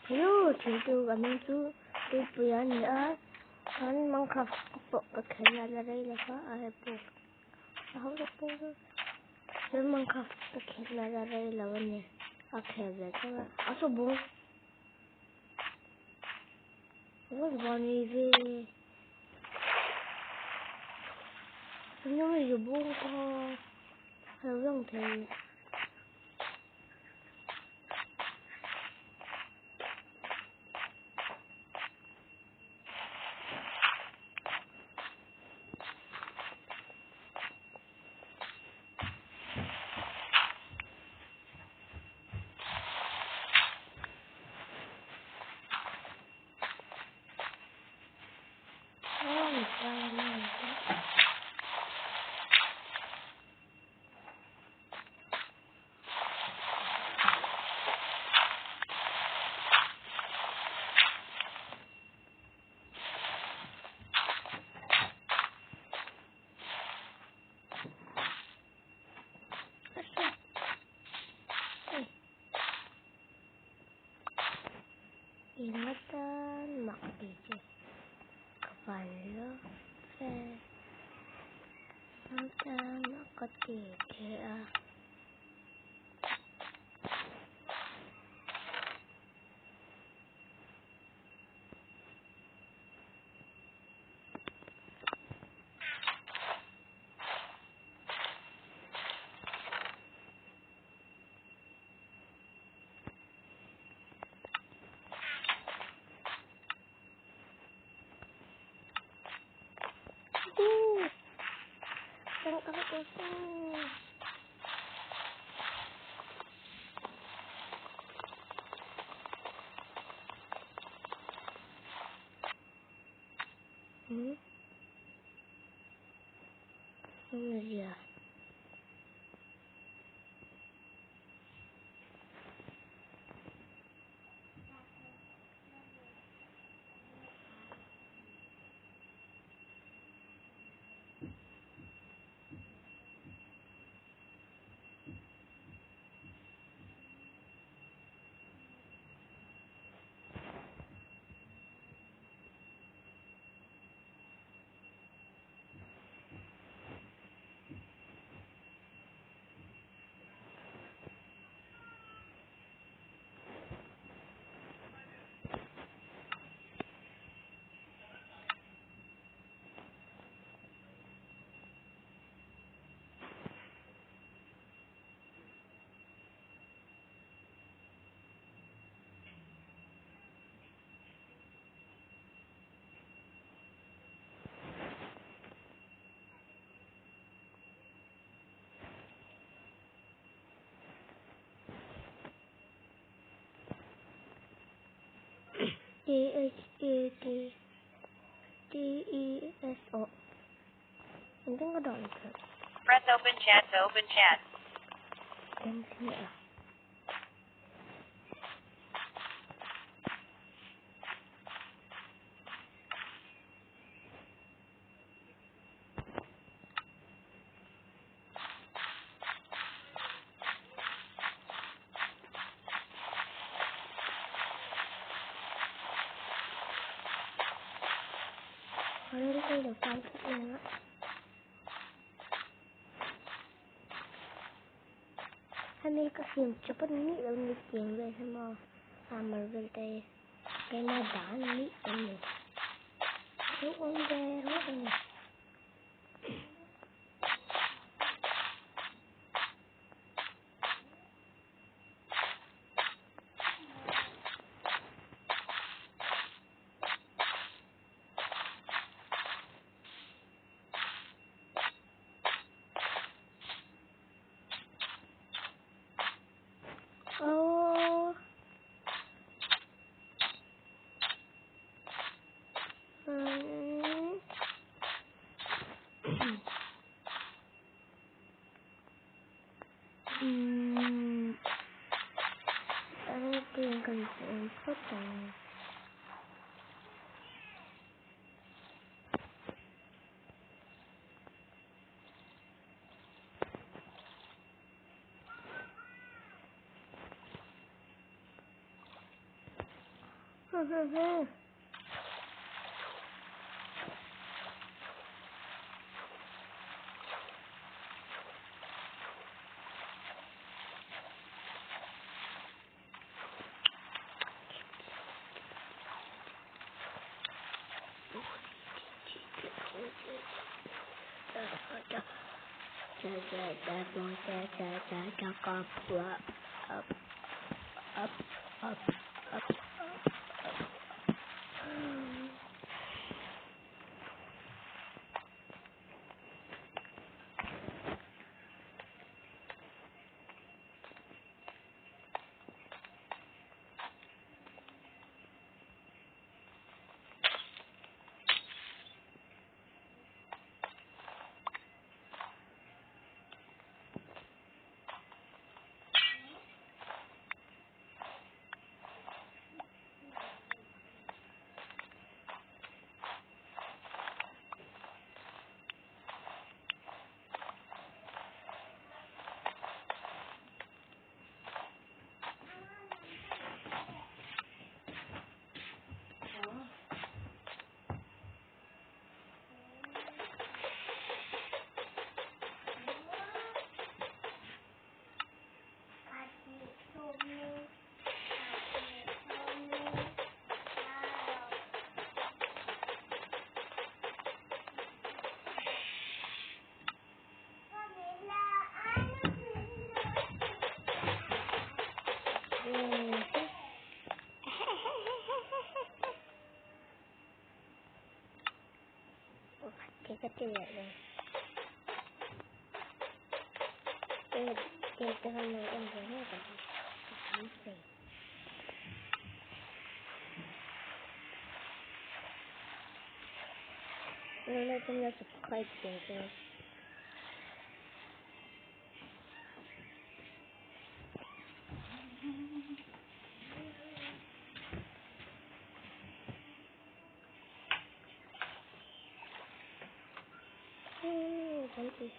Hello thiltu ka hming chu Puipuia a ni a, chuan Minecraft pawh ka khel a la rei lo va a pawh a ho tak pawh chu chuan Minecraft ka khel a la rei lo a ni a khel ve tho a, a saw bung a va ni ve eng nge bung kha a lo lang thei. Ingatan mak ti che ka van lo ve. Ingatan mak ka ti che a. Hmm? Zia. T H E T T E S O. Engtin ka dah leh? Press open chat to open chat. Engtin nge a? Hemi ka siam chawp a ni lo ni tiang vel hi maw armor vel te hi keimah dan ni a ni chu awm ve ruak a ni. Oh. Hmm. Ano kan phawt ang. Up, up, up, up, up, up. Ka ti leh lo. Te te kan lo en ve ngei ka beisei. Lo like and subscribe ve ve. Thank you.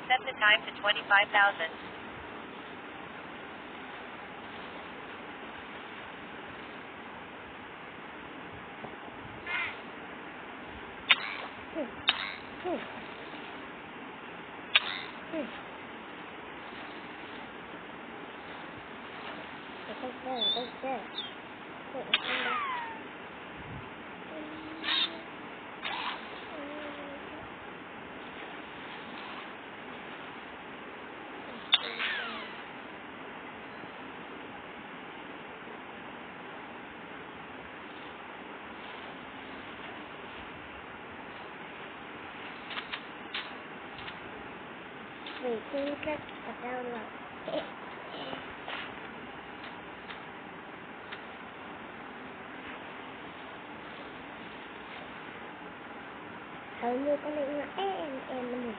Set the time to 25,000. Hầu như con định là em mình.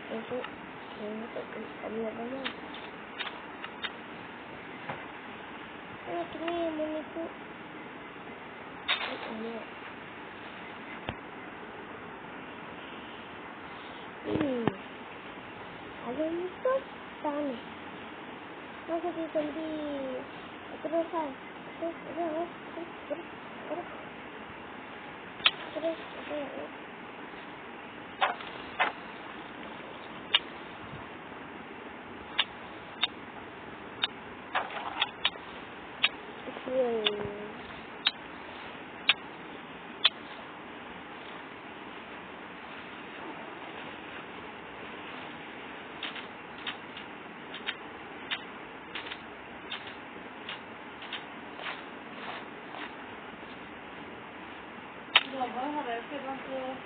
Kei chu thing te pawh awm lo va maw. Eng nge mawni chu eng nge. A lum tawp ta a ni. Zombie